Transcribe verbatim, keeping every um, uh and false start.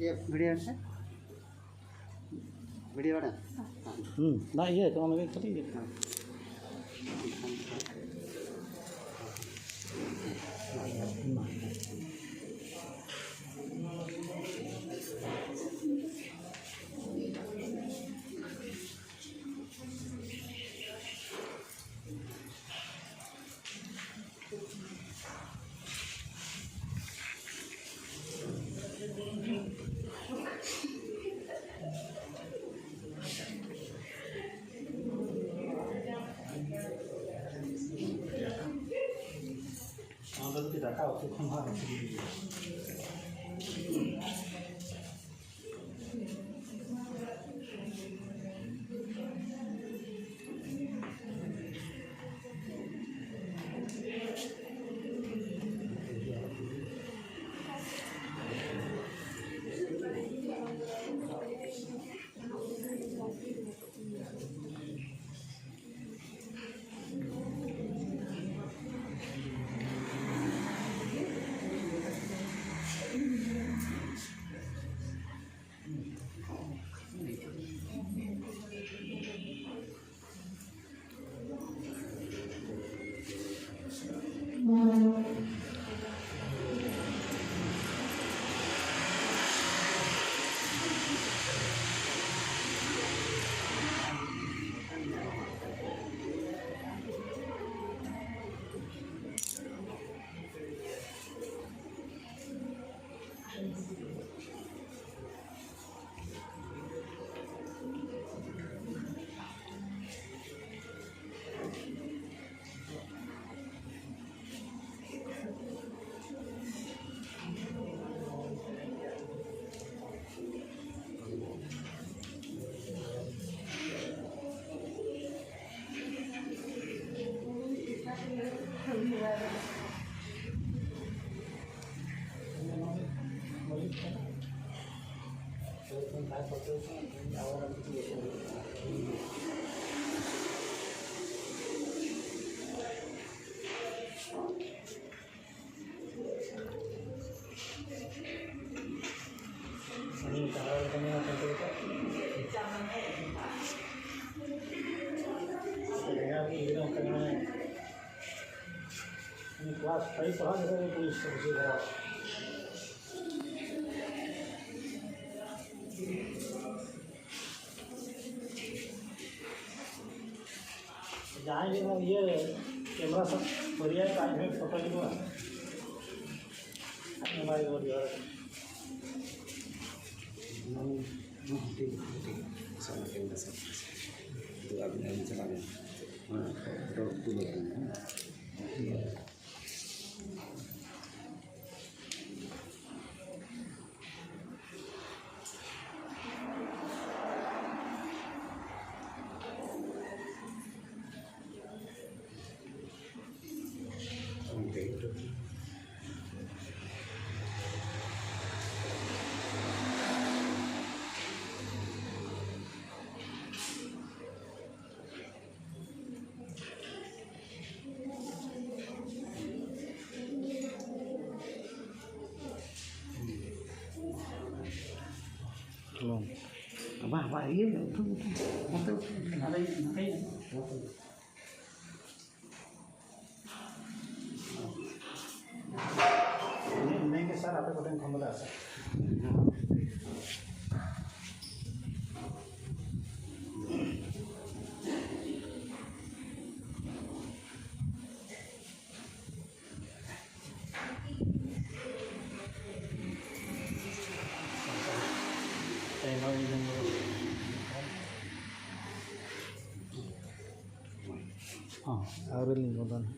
ᱤᱭᱟᱹ, ᱵᱷᱤᱰᱤᱭᱳ ᱥᱮ? ᱵᱷᱤᱰᱤᱭᱳ ᱵᱟᱲᱟ? ᱦᱩᱸ, ᱵᱟᱝ, ᱤᱭᱟᱹ, ᱚᱱᱟ ᱞᱟᱹᱜᱤᱫ ᱠᱷᱟᱹᱞᱤ ᱤᱭᱟᱹ᱾ ᱚᱱᱟ ᱫᱚ ᱢᱤᱫᱴᱮᱡ ᱫᱟᱠᱟ ᱩᱛᱩ ᱠᱷᱚᱱ ᱦᱚᱸ ᱟᱨᱚ ᱥᱤᱵᱤᱞ ᱜᱮᱭᱟ᱾ ᱥᱟᱹᱦᱤ ᱯᱟᱲᱦᱟᱜ ᱞᱮᱠᱟ ᱜᱮ ᱯᱩᱞᱤᱥ ᱠᱚ ᱵᱩᱡᱷᱟᱹᱣ ᱫᱟᱲᱮᱭᱟᱜᱼᱟ᱾ ᱡᱟᱦᱟᱸᱭ ᱜᱮ ᱤᱭᱟᱹ ᱠᱮᱢᱨᱟ ᱥᱟᱵ ᱯᱟᱹᱨᱤᱭᱟᱹ ᱠᱚ ᱟᱡ ᱦᱚᱸᱭ ᱯᱷᱳᱴᱳ ᱧᱚᱜᱚᱜᱼᱟ᱾ ᱟᱡ ᱦᱚᱸ ᱵᱟᱭ ᱨᱩᱣᱟᱹᱲ ᱡᱚᱦᱟᱨ᱾ ᱥᱟᱵ ᱠᱮᱢᱨᱟ ᱥᱟᱵ᱾ ᱟᱹᱵᱤᱱ, ᱟᱹᱵᱤᱱ ᱪᱟᱞᱟᱜ ᱵᱤᱱ᱾ ᱚᱱᱟ ᱯᱷᱳᱴᱳ ᱛᱩᱞᱟᱹᱣ ᱵᱤᱱ, ᱦᱮᱸ᱾ ᱵᱟᱝ, ᱵᱟᱝ, ᱤᱭᱟᱹ ᱩᱛᱩ, ᱩᱛᱩ, ᱱᱚᱛᱮ ᱩᱛᱩ, ᱱᱚᱛᱮ, ᱱᱚᱛᱮ᱾ ᱤᱱᱟᱹ, ᱤᱱᱟᱹᱜᱮ ᱥᱟᱨ, ᱟᱯᱮ ᱠᱚᱴᱷᱮᱱ ᱠᱷᱚᱱ ᱫᱚᱞᱮ ᱟᱥᱟ᱾ ᱦᱚᱸ, ᱟᱹᱣᱨᱤ ᱞᱤᱧ ᱵᱚᱞᱚᱱᱟ᱾